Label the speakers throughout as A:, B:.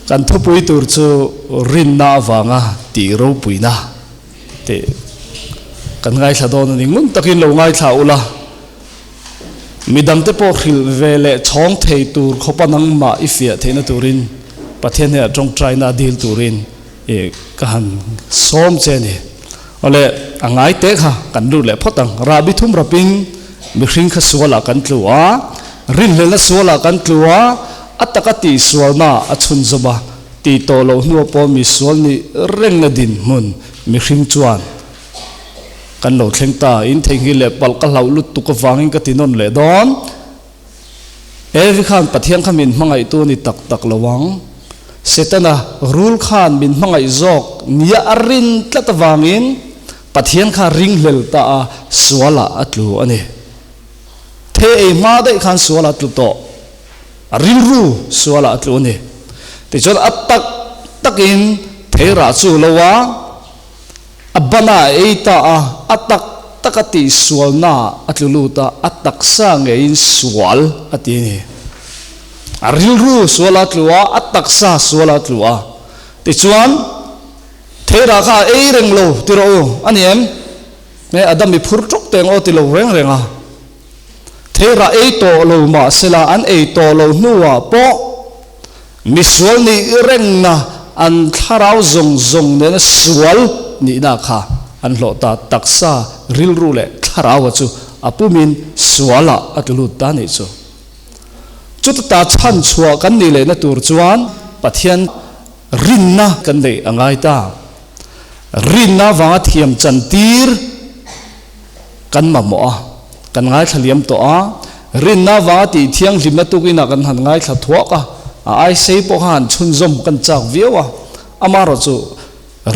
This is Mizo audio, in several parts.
A: Kan thupui tur chu rinna avanga tih ropuina tih kan ngaithla dawn a ni. Ngun takin lo ngaithla ula, midangte pawh hrilh ve leh chhawng thei tur khawpa nangmah i fiah theihna turin Pathian hnenah tawngtaina dil turin i ka han sawm che a ni. Awle, a ngai teh kha kan lut leh phawt ang. Rahbi thum rapin mihring kha sualah kan tlu a, rinhlelna sualah kan tlu a, a taka tihsualna a chhunzawm a, tih tawh loh hnuah pawh mi sual nih rengna dinhmun mihring chuan kan lo thleng ta. In theihnghilh leh palh ka hlauh lutuk avangin ka ti nawn leh dawn. Evi khan Pathian kha min hmangaihtu a ni tak tak lo ang. Setana rul khan min hmangaih zawk nia a rin tlat avangin Pathian kha ringhlel ta a, sualah a tlu a ni. The ei hma daih khan sualah a tlu tawh. A rilru sualah a tlu a ni. Tichuan a tak takin theirah chu lo a. A ban a ei ta a, a tak tak a tihsualna a tlu lut a, a taksa ngeiin sual a ti a ni. A rilru sual a tlu a, a taksa sual a tlu a. Tichuan, Theirah kha a ei reng lo ti rawh u, a ni em? Nge Adam i phur ṭawk teng aw ti lo reng reng a. Theirah ei tawh lo mahsela an ei tawh lo hnuah pawh, Misual nih rengna an thlarau zawng zawng nena sual nihna kha an hlawh ta, taksa, rilru leh thlaraua chu a pumin sualah a tlu lut ta nih chu. Chuta ta chhan chhuah kan nih lehna tur chuan Pathian rinna kan neih a ngai ta. Rinna vanga thiam chantir kan mamawh a, kan ngaithla liam tawh a, rinna avanga tih thianghlimna tukinah kan han ngaithla thuak a, a aisei pawh kha han chhunzawm kan chak viau a, amaherawhchu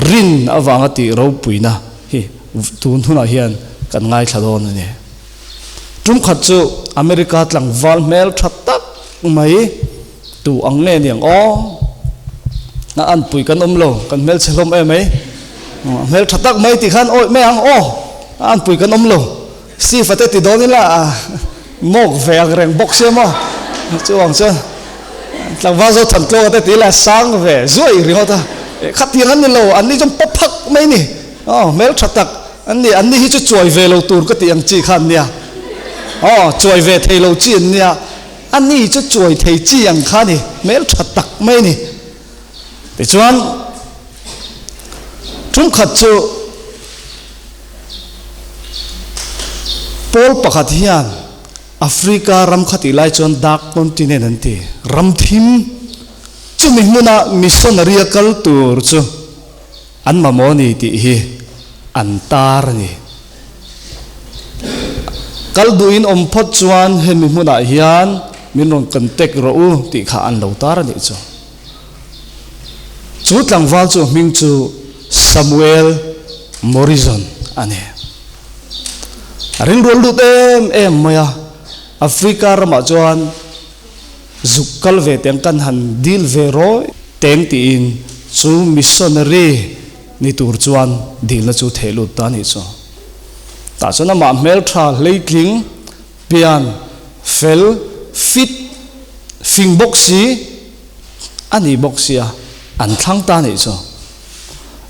A: rin avanga tih ropuina hi tun hunah hian kan ngaithla dawn a ni. Tumkhat chu America tlangval hmel tha tak mai tu ang nge niang aw, a anpui kan awm lo, kan hmelchhe hlawm em mai, hmel tha tak mai tih khan awih mai ang aw, a anpui kan awm lo, Steve a te ti dawn ila a mawk ve ang reng bawk sia maw, chuvang chuan tlangval zo than tlawng a te ti ila sang ve zuai ringawt a, khatiang an ni lo, an ni chuan pawp phak mai ni, aw hmel tha tak an ni, an ni hi chu chuai ve lo tur ka tih ang chi kha an nia, aw chuai ve thei lo chi an nia. A ni chu chuai thei chi ang kha a ni, hmel tha tak mai a ni. Tichuan, tumkhat chu pawl pakhat hian Africa ram kha tih lai chuan Dark Continent an ti, ram thim, chumi hmuna missionary a kal tur chu an mamawh a ni tih hi an tar a ni. Kal duhin awm phawt chuan hemi hmunah hian min rawn contact rawh u tih kha an lo tar a nih chu. Chu tlangval chu hming chu Samuel Morrison a ni. A rilrual lut em em mai a, Africa ramah chuan zuk kal ve teng kan han dil ve rawih teng tiin chu missionary Ni tur chuan dilna chu theh lut ta nih chu. Tah chuan amah hmeltha hleitling, pian, fel, fit, fing bawk si a ni bawk sia an thlang ta nih chu.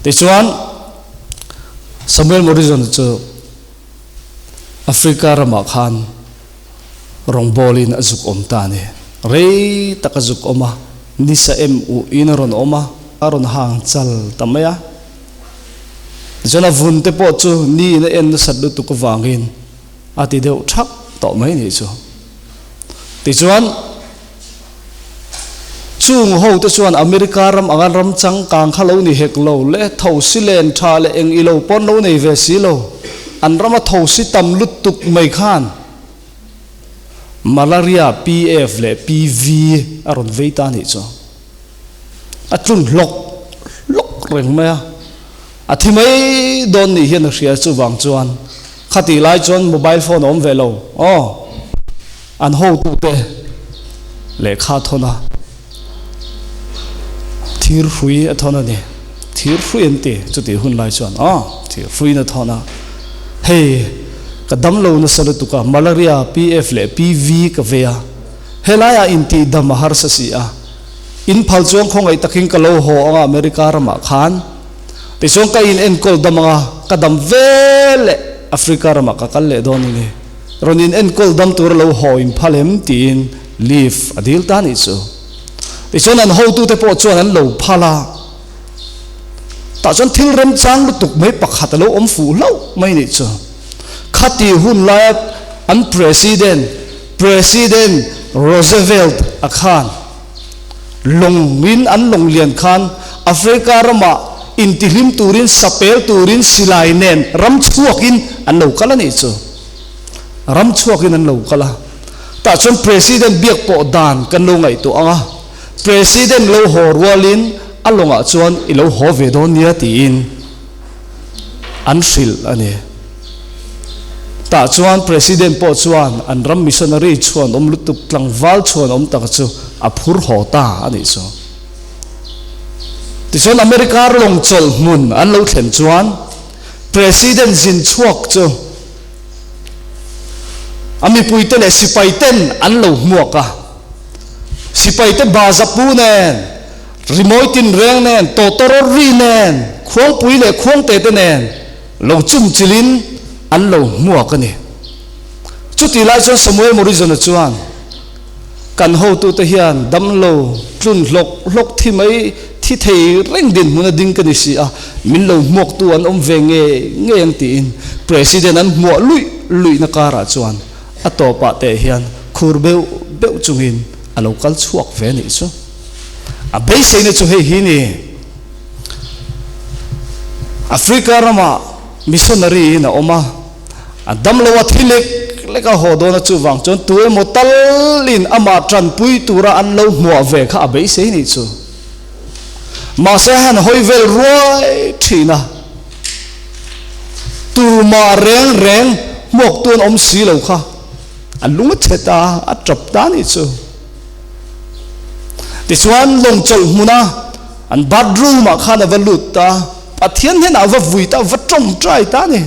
A: Tichuan Samuel Morrison chu Africa ramah khan rawngbawlin a zuk awm ta a ni. Rei tak a zuk awm a, nisa em uh in a rawn awm a, a rawn hang chal ta mai a. Tichuan a vun te pawh chu ni in a en nasat lutuk avangin a ti deuh thak tawh mai nih chu. Tichuan chung ho te chuan America ram anga ram changkang kha lo ni hek lo le, thosi len tha leh eng ilo pawn lo nei ve si lo, an rama thosi tam lutuk mai khan Malaria PF leh PV a rawn vei ta nih chu. A tlun hlawk hlawk reng mai a, a thi mai dawn nih hian a hria chuvang chuan khatih lai chuan mobile phone a awm ve lo aw. An hotute lehkha thawn a, thir hrui a thawn a ni. Thir hrui an ti, chutih hun lai chuan aw, thir hruiin a thawn a. Hei, ka damlo nasa lutuk a, malaria, PF leh PV ka vei a, helaiah intih dam a harsa si a. In phal chuan khawngaih takin ka lo haw anga America ramah khan. Tichuan ka in enkawl dam anga ka dam ve leh Africa ramah ka kal leh dawn a ni. Rawn in enkawl dam tura lo haw in phal em tiin leave a dil ta a nih chu. Tichuan an hotute pawh chuan an lo phal a. Tah chuan thil remchang lutuk mai pakhat a lo awm fuh hlauh mai nih chu. Khati hun laia an President, President Roosevelt a khan lawngin an lawng lian khan Africa ramah intihlim turin sapel turin silai nen ram chhuakin an lo kal a nih chu. Ram chhuakin an lo kal a. Tah chuan President biak pawh dan kan lo ngaihtuah ang a. President lo haw rualin a lawngah chuan i lo haw ve dawn nia tiin an hrilh a ni. Tah chuan President pawh chuan an ram missionary chhuan awm lutuk tlangval chhuan awm taka chu a phur haw ta a nih chu. Tichuan America lawng chawlh hmun an lo thlen chuan President zin chhuak chu a mipuite leh sipaiten an lo hmuak a. Sipaite baza pu nen, rimawi tinreng nen, tawtawrawt ri nen, khuangpui leh khuangte te nen lo chumchilhin an lo hmuak a ni. Chutih lai chuan Samuel Morrison-a chuan, Kan hotute hian damlo tlun hlawk hlawk thi mai thi thei reng dinhmun a ding ka ni si a, min lo hmuaktu an awm ve ngei ngei ang tiin President an hmuah luih luihna karah chuan A tawpah teh hian khur beuh beuh chungin a lo kal chhuak ve a nih chu. A beiseina chu hei hi ni, Africa ramah missionary in a awm a, a damlo a thi lek lek a haw dawn a, chuvang chuan tu emaw talin amah tanpui tura an lo hmuah ve kha a beisei nih chu. Mahse a han hawi vel ruai thin a. Tumah reng reng hmuak tu an awm si lo kha a lung a chhe ta, a tap ta nih chu. Tichuan lawng chawlh hmuna an bathroom ah khan a va lut ta, Pathian hnenah a va vui ta, a va tawngtai ta a ni.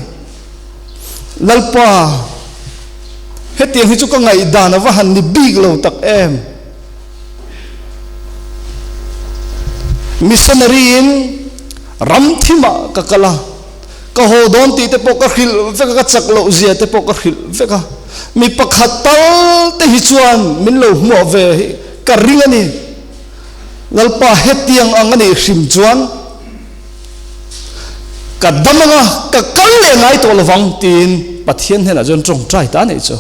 A: Lalpa, hetiang hi chu ka ngaihdan a va han ni bik lo tak em. Missionary in ram thimah ka kal a, ka haw dawn tih te pawh ka hrilh vek a, ka chak loh zia te pawh ka hrilh vek a, mi pakhat tal te hi chuan min lo hmuah ve hi ka ring a ni. Lalpa hetiang ang a nih hrim chuan ka dam anga ka kal leh ngai tawh lovang tiin Pathian hnenah chuan tawngtai ta a nih chu.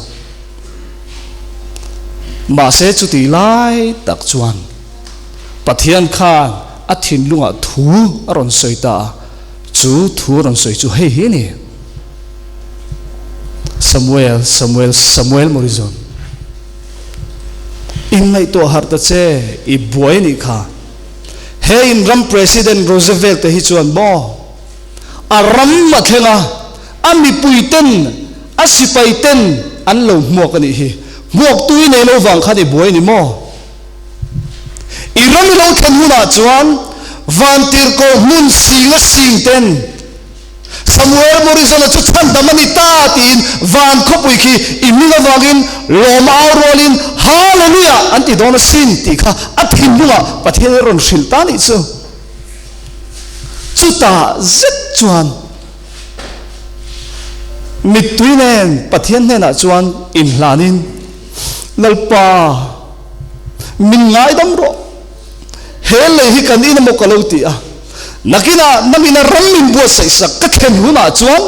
A: Mahse chutih lai tak chuan Pathian khan a thinlungah thu a rawn sawi ta a, chu thu a rawn sawi chu hei hi a ni, Samuel, Samuel, Samuel Morrison, inngaihtuah harh ta che, i buai a nih kha. He in ram President Roosevelt te hi chuan maw a ram a thleng a, a mipui ten, a sipai ten an lo hmuak a nih hi. Hmuak tu i nei lo vang khan i buai a ni maw? I ram i lo thlen hunah chuan vantirhkoh hmun sing a sing ten Samuel Morrison-a chu chhandam a ni ta tiin van khawpui khi i hming avangin lawm au rualin Hallelujah an ti dawn asin tih kha a thinlungah Pathian a rawn hrilh ta nih chu. Chutah zet chuan mittui nen Pathian hnenah chuan inhlanin, Lalpa, min ngaidam rawh, he lei hi kan in emaw ka lo ti a, nakinah nangin a ram min buatsaih sak ka thlen hunah chuan,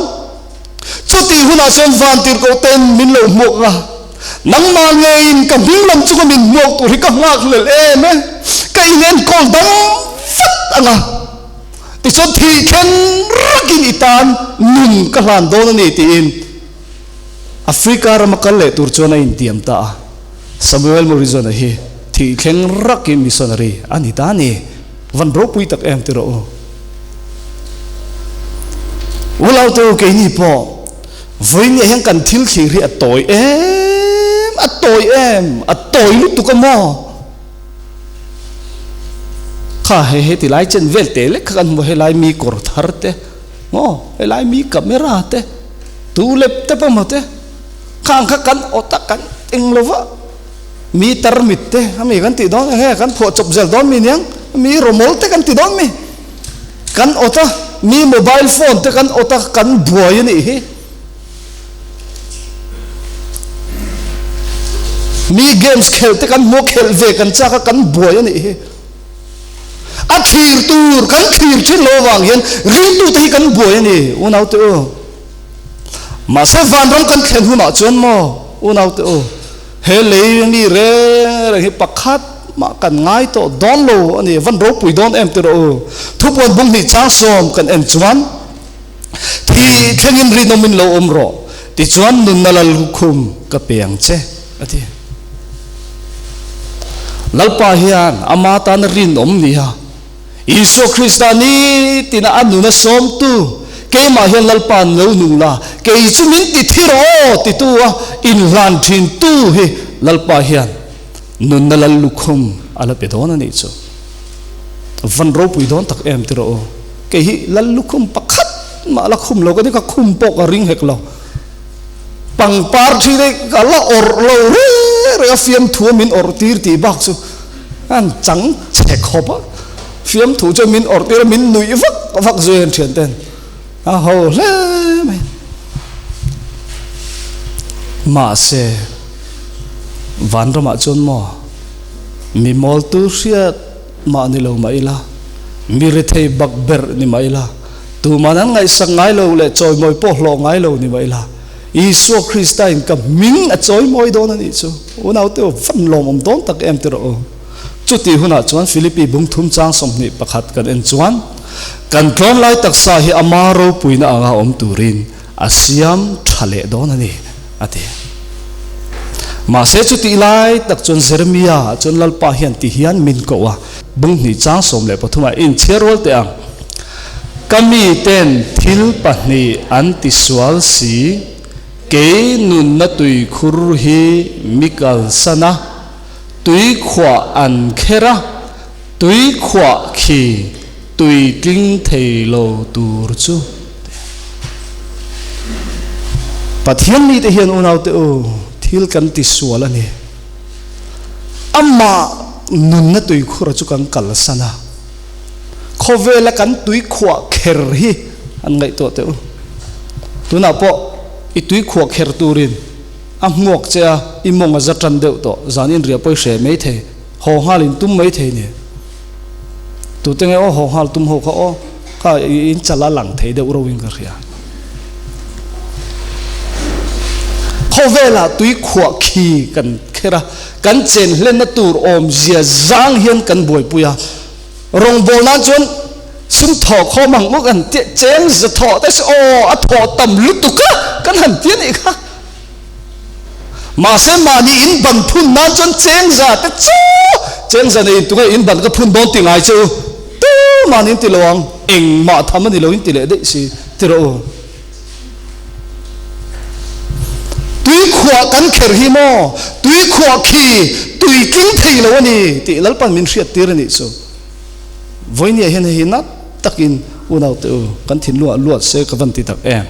A: chutih hunah chuan vantirhkoh tein min lo hmuak ang a, nangmah ngeiin ka hming lam chunga min hmuak tur hi ka nghakhlel em e, ka inenkawl dam vat ang a. Tichuan thih thlen rakin i tan nun ka hlan dawn a ni tiin Africa rama kal leh tur chuan a intiam ta a. Samuel Morrison-a hi thih thleng rakin missionary a ni ta a ni. Van ropui tak em ti rawh u. Ulaute u keini pawh vawiin ah hian kan thil thlir hi a tawi em, a tawi em, a tawi lutuk a maw? Kha hei heti lai chen vel te lek kha kan hmu helai mi kawr thar te maw helai mi camera te tu lep te pawh maw te khang kha kan awt a kan eng lo va. Mi tarmit te ami kan tih dawn enge kan phuah chawp zel dawn mi niang mi rawmawl te kan ti dawn mi kan awt a mi mobile phone te kan awt a kan buai a nih hi mi games khelh te kan hmu a khelh ve kan chak a kan buai a nih hi a thlir tur kan thlir thin lo avang hian ringtu te hi kan buai a ni unau te u mahse vanram kan thlen hunah chuan maw unau te u He lei mi reng reng hi pakhat mah kan ngai tawh dawn lo a ni, van ropui dawn em ti rawh u. Thupuan bung hnih chang sawm kan en chuan, Thi thlengin rinawmin lo awm rawh, tichuan nunna lallukhum ka pe ang che, a ti. Lalpa hian ama tana rinawm nia Isua Krista nitina a nuna sawmtu, Keimah hian Lalpa an lo nung la, kei chu min ti thi rawh aw titu a inhlan thintu hi Lalpa hian nunna lal lukhum a la pe dawn a nih chu. Van ropui dawn tak em ti rawh u. Kei hi lal lukhum pakhat mah la khum lo ka ni, ka khum pawh ka ring hek lo. Pangpar thi te ka la awrh lo reng reng a, fiamthu a min awrh tir tih bak chu an chang che khawp a, fiamthu chuan min awrh tir a, min nuih vak vak zui an thian ten a ho hle mai. Mahse, vanramah chuan maw mi mawltu hriat mah ni lo mah ila, mi rethei bak berh ni mah ila, tuman an ngaihsak ngai lo leh chawimawi pawh hlawh ngai lo ni mah ila, Isua Krista in ka hming a chawimawi dawn a nih chu. Unaute aw van lawmawm dawn tak em ti rawh u. Chuti hunah chuan Philippi bung thum chang 21 kan en chuan, kan tlawm lai taksa hi ama ropuina anga awm turin a siam tha leh dawn a ni, a ti. Mahse chutih lai tak chuan Jeremia chuan Lalpa hian ti hian min koh a, bung hnih chang 13 ah inchhiar rual teh ang. Ka miten thil pahnih an ti sual si, kei nunna tuikhur hi mi kalsan a, tuikhuah an kher a, tuikhuah khi tui tling thei lo tur chu. Pathian mite hian unaute u, thil kan ti sual a ni. Amah nunna tuikhura chu kan kalsan a. Khawvela kan tuikhuah kher hi an ngaihtuah teh u. Tunah pawh i tuikhuah kher turin a hmuak che a, i mawng a za tan deuh tawh, zan inriah pawh i hreh mai thei, haw nghalin tum mai thei ni. Tute nge aw haw nghal tum ho kha aw kha in chal a lang thei deuh ro in ka hria. Khawvelah tui khuah khi kan kher a, kan chen hlenna tur awmzia zang hian kan buaipui a. Rawngbâwl nan chuan sum thawh khawm ang u kan tia, cheng za thawh te chu aw a thawh tam lutuk a kan han ti a nih kha. Mahse mahni in ban phun nan chuan cheng za te chu cheng za nei tunge in ban ka phun dawn ti ngai che u tu mahni in ti lo ang engmah tham a ni lo in ti leh daih si ti rawh u. Tui khuah kan kher hi maw tui khuah khi tui tling thei lo a ni tih Lalpan min hriat tir a nih chu. Vawinia hian hei hi nat takin unau te u kan thinlungah luat se ka van ti tak em.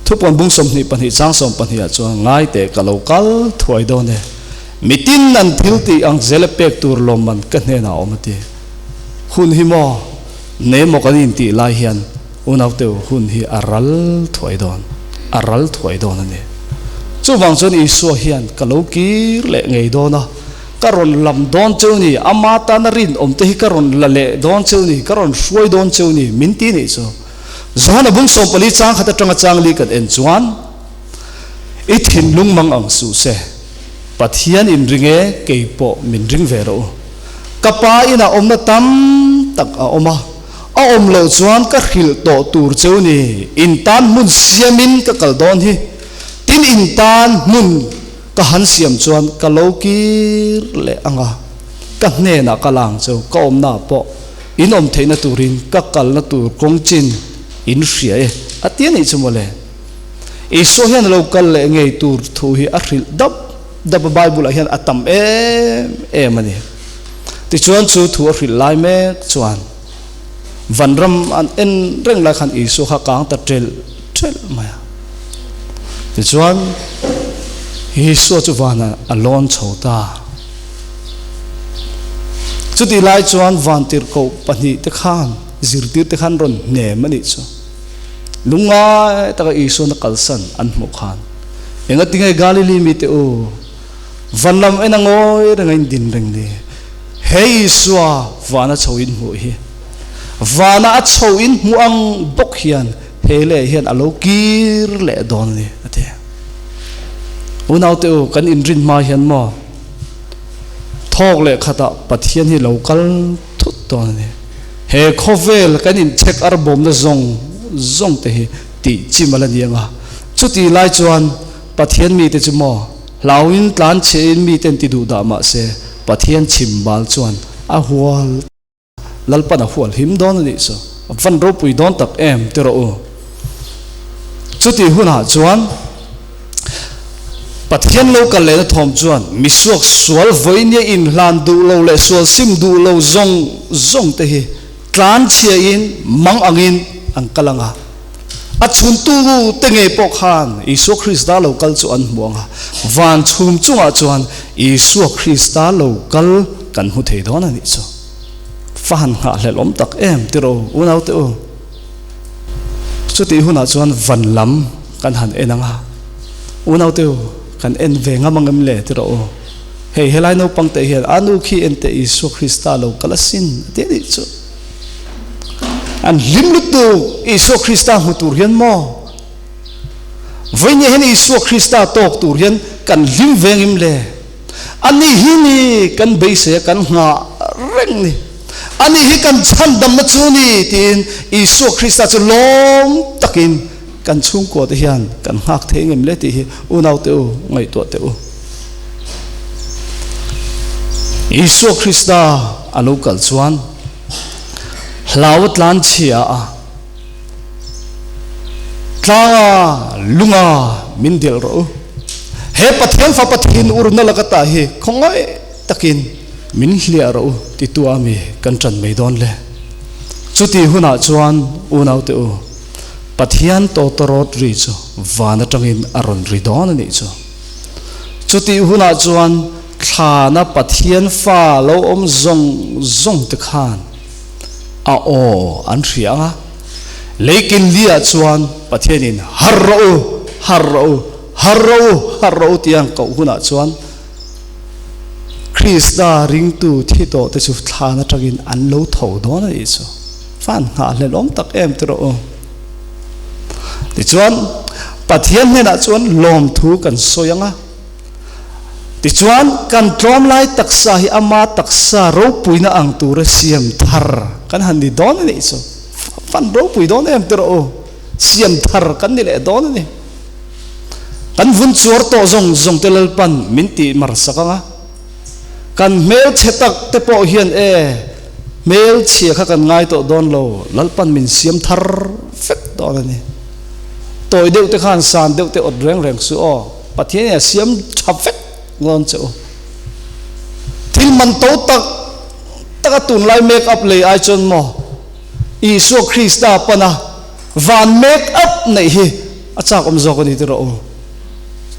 A: Thupuan bung 22 chang 12 ah chuan ngai teh ka lo kal thuai dawn e. Mitin an thil tih ang zela pek tur lawmman ka hnenah a awm a ti. Hun hi maw ne maw kan intih lai hian unau te u hun hi a ral thuai dawn a ral thuai dawn a ni. Chuvang chuan Isua hian ka lo kir leh ngei dawn a. Ka rawn lam dawn cheu ni, ama tana rinawm te hi ka rawn la leh dawn cheu ni, ka rawn hruai dawn cheu ni, min ti nih chu. Johana bung 14 chang khat atanga chang li kan en chuan, I thinlung mang ang suh se, Pathian in ring e, kei pawh min ring ve rawh u. Ka pa inah awmna tam tak a awm a, a awm loh chuan ka hrilh tawh tur cheu ni, in tan hmun siamin ka kal dawn hi, tin in tan hmun, Ka han siam chuan ka lo kir leh ang a, ka hnenah ka la ang cheu, ka awmnaah pawh in awm theihna turin ka kalna tur kawng chin in hria e, a ti a nih chu mawle. Isua hian a lo kal leh ngei tur thu hi a hrilh dap dap a, Bible-ah hian a tam em em a ni. Tichuan chu thu a hrilh lai mek chuan vanram an en reng lai khan Isua kha kang ta ṭelh ṭelh mai a. Tichuan. Isua chu vanah a lawn chho ta. Chutih lai chuan vantirhkoh pahnihte khan zirtirte khan rawn hnem a nih chu. Lungngai taka Isuan a kalsan an hmuh khan, Engatinge Galili mite u, van lam en a ngawi reng a in din reng ni? He Isua vana chho in hmuh hi, vana a chho in hmuh ang bawk hian he leh hian a lo kir leh dawn a ni, a ti. Unaute u, kan inrin hma hian maw thawk leh khatah Pathian hi lo kal thut dawn a ni. He khawvel kan inchhek ar bawmna zawng zawng te hi tih chim a la ni ang a. Chutih lai chuan Pathian mite chu maw hlauin tlan chhiahin miten ti duh dah mah se Pathian chhim bal chuan a hual Lalpan a hual him dawn a nih chu. A van ropui dawn tak em ti rawh u. Chutih hunah chuan Pathian lo kal lehna thawm chuan misuak sual vawinia inhlan duh lo leh sual sim duh lo zawng zawng te hi tlan chhiain mang angin an kal ang a. A chhuntu te ngei pawh khan Isua Krista lo kal chu an hmu ang a, van chhum chungah chuan Isua Krista lo kal kan hmu thei dawn a nih chu. Fa han nghahhlelh awm tak em ti rawh u, unaute u. Chutih hunah chuan van lam kan han en ang a, unaute u, kan en ve ngam ang em le ti rawh u. Hei helai naupang te hian a nu khi en teh Isua Krista lo kal asin a ti a nih chu. An hlim lutuk Isua Krista hmu tur hian maw? Vawinia hian Isua Krista tawk tur hian kan hlim ve ang em le? Ani hi ni kan beisei a kan nghah reng ni. Ani hi kan chhandamna chu ni tiin Isua Krista chu lawm takin kan chhungkua te hian kan nghak thei ngem le tih hi unaute u ngaihtuah teh u. Isua Krista a lo kal chuan hlau a tlan chhia a, tlanga lunga min delh rawh u. He Pathian Fapa thinurna laka tah hi khawngaih takin min hliah rawh u ti tu a mi kan ṭan mai dawn le. Chuti hunah chuan unaute u, Pathian tawtawrawt ri chu van aṭangin a rawn ri dawn a nih chu. Chuti hunah chuan thlana Pathian fa lo awm zawng zawng te khan a aw an hria ang a, leikin liah chuan Pathianin har rawh u, har rawh u, har rawh u, har rawh u tia an koh hunah chuan Krista ringtu thi tawh te chu thlan atangin an lo tho dawn a nih chu. Fan nghahhlelh awm tak em ti rawh u. Tichuan, Pathian hnenah chuan lawmthu kan sawi ang a. Tichuan, kan tlawm lai taksa hi ama taksa ropuina ang tura siam thar kan han ni dawn a nih chu. Fan ropui dawn em ti rawh u. Siam thar kan ni leh dawn a ni. Kan vun chuar tawh zawng zawng te Lalpan min tih mar sak ang a, kan hmelchhe tak te pawh hian e, hmelchhia kha kan ngai tawh dawn lo, Lalpan min siam thar vek dawn a ni. Tawi deuh te khan san deuh te awt reng reng suh aw, Pathian in a siam tha vek dawn che u. Thil man to tak tak a tunlai make up lei ai chuan maw Isua Krista pana van make up neih hi A chak awm zawk a ni ti rawh u.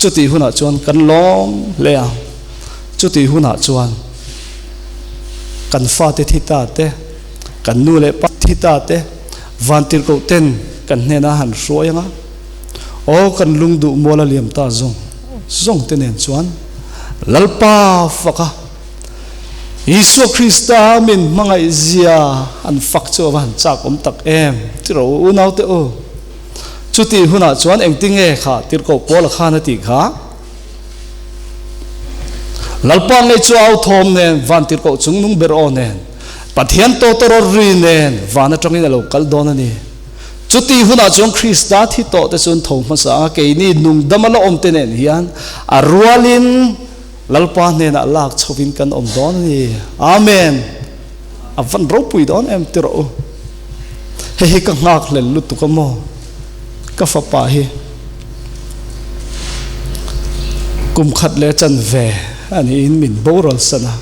A: Chutih hunah chuan kan lawm hle ang. Chutih hunah chuan kan fate thi ta te, kan nu leh pa thi ta te, vantirhkoh ten kan hnenah han hruai ang a, aw kan lungduh mual a liam ta zawng zawng te nen chuan Lalpa faka Isua Krista min hmangaih zia han fak chu a va han chak awm tak em ti rawh u unaute u. Chutih hunah chuan engtinge kha tirhkoh Paula khan a tih kha? Lalpa ngei chu au thawm nen, van tirhkoh chung nung ber aw nen, Pathian tawtawrawt ri nen van atangin a lo kal dawn a ni. Chutih hunah chuan Krista thi tawh te chuan tho hmasa anga keini nungdama la awm te nen hian a rualin Lalpa hnenah lak chhovin kan awm dawn a ni. Amen! A van ropui dawn em ti rawh u. Hei hi ka nghak hlel lutuk a maw? Ka fapa hi kum khat leh chan ve a niin min boral san a.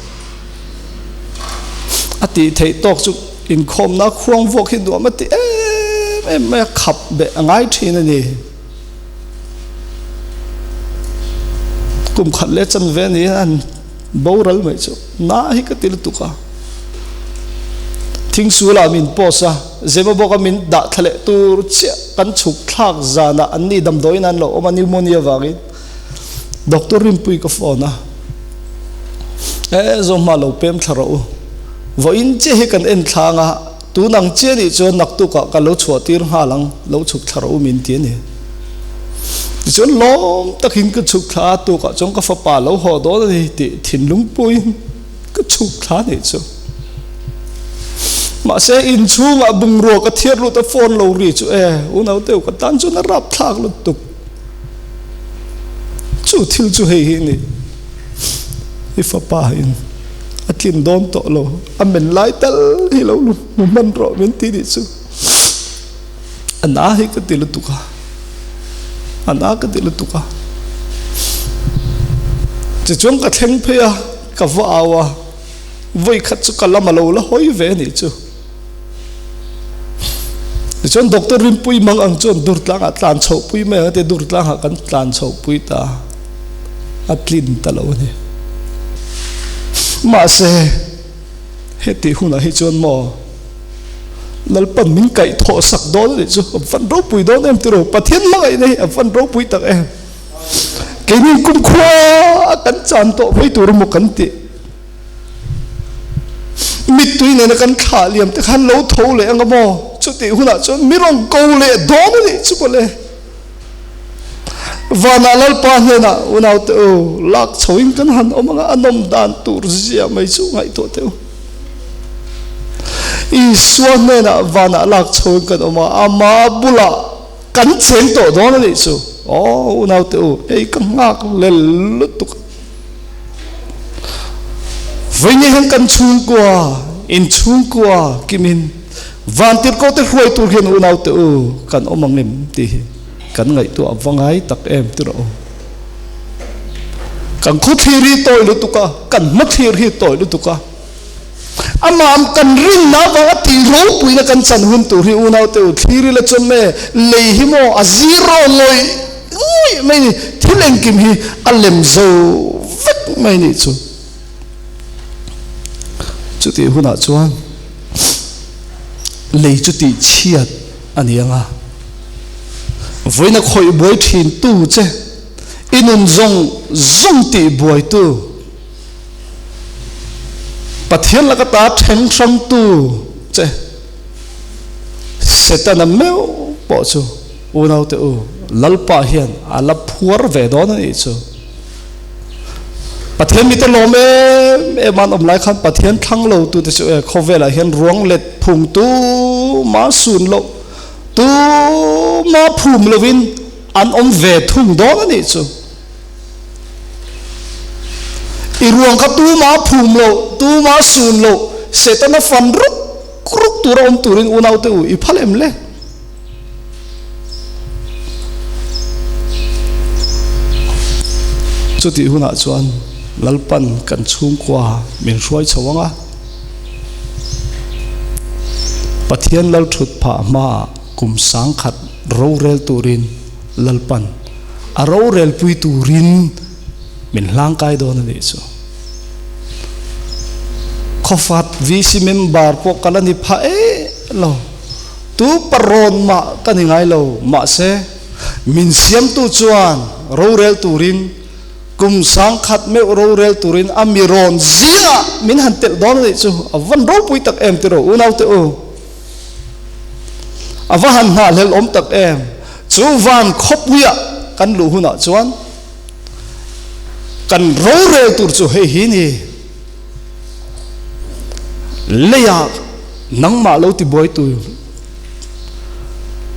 A: A tih theih tawk chu inkhawmna khuang vuak hi nuam a ti em em mai a, khap beh a ngai thin a ni. Kum khat leh chanve a ni a, an boral mai chu na hi ka ti lutuk a. Thingsulah min post a, Zemabawka min dah thla leh tur chiah kan chhuk thlak zanah an ni damdawiin an lo awm a, pneumonia vangin Doctor Rinpui ka phone a, E Zohma lo pem thla rawh u, vawiin chiah hi kan en thlang a, tun ang chiah nih chuan naktukah ka lo chhuah tir nghal ang, lo chhuk thla rawh u min ti a ni. Tichuan lawm takin ka chhuk thla a, tukah chuan ka fapa lo haw dawn a ni tih thinlung puiin ka chhuk thla nih chu. Mahse inchhungah bungrua ka thiar lut a phone lo ri chu e, unauteu ka tan chuan a rapthlak lutuk. Chu thil chu hei hi ni, i fapa in a tlin dawn tawh lo, a men lai tal hi lo lu hmu hman rawh min ti nih chu. A na hi ka ti lutuk a, a na ka ti lutuk a. Tichuan ka thleng phei a, ka va au a, vawi khat chu ka lam a lo la hawi ve nih chu. Tichuan Doctor Rinpui mang ang chuan Durtlangah tlan chhoh pui mai ang a ti a, Durtlangah kan tlan chhoh pui ta a tlin ta lo a ni. Mahse, heti hunah hi chuan maw Lalpan min kaih thawh sak dawn a nih chu a van ropui dawn em tiraw? Pathian hmangaihna hi a van ropui tak em? Keini kumkhua a kan chan tawh mai tur emaw kan tih. Mittui nena kan thlah liam te khan lo tho leh anga maw? Chutih hunah chuan mi rawn ko leh dawn a nih chu mawle. Vanah Lalpa hnenah unaute u, lak chhoin kan han awm anga a nawm dan tur zia mai chu ngaihtuah teh u. Isua hnenah vanah lak chhoin kan awm a, ama bulah kan cheng tawh dawn a nih chu. Aw unaute u, hei ka nghak lel lutuk a. Vawiin hian kan chhungkua, in chhungkua kimin vantirhkoh te hruai tur hian unaute u kan awm ang em tih hi kan ngaihtuah va ngai tak em ti rawh u. Kan khawthlir hi tawi lutuk a, kan hmathlir hi tawi lutuk a. Amah kan rinna avanga tih ropuina kan chan hun tur hi unaute u thlir ila chuan me lei hi maw a zero ngawih ngawih mai ni, thil engkim hi a lem zo vek mai nih chu. Chutih hunah chuan lei chu tih chhiat a ni ang a, vawiina khawih buai thin tu che, i nun zawng zawng tih buai tu, Pathian laka ta then hrangtu che Setana meuh pawh chu unaute u Lalpa hian a la phuar ve dawn a nih chu. Pathian mite lawm em em an awm lai khan Pathian thlang lo tute chu e khawvelah hian ruang let phung tu ma sun loh tu ma phum lovin an awm ve thung dawn a nih chu. I ruang kha tuma phum loh, tuma sun loh, Setana fan ruk ruk tura awm turin unaute u i phal em le? Chutih hunah chuan Lalpan kan chhungkua min hruai chho ang a, Pathian lal thut phah hmaah kum sangkhat rorel turin Lalpan a rorelpui turin min hlangkai dawn a nih chu. Khawfat VC member pawh ka la ni phah eh lo. Tu parawn mah ka ni ngai lo. Mahse, min siamtu chuan rorel turin kum sangkhat meuh rorel turin a mi rawn zingah min han telh dawn a nih chu. A van ropui tak em tiraw unaute u. A va han nghahhlelh awm tak em! Chu van khawpuiah kan luh hunah chuan kan rorel tur chu hei hi ni, Leiah nangmah lo tibuai tu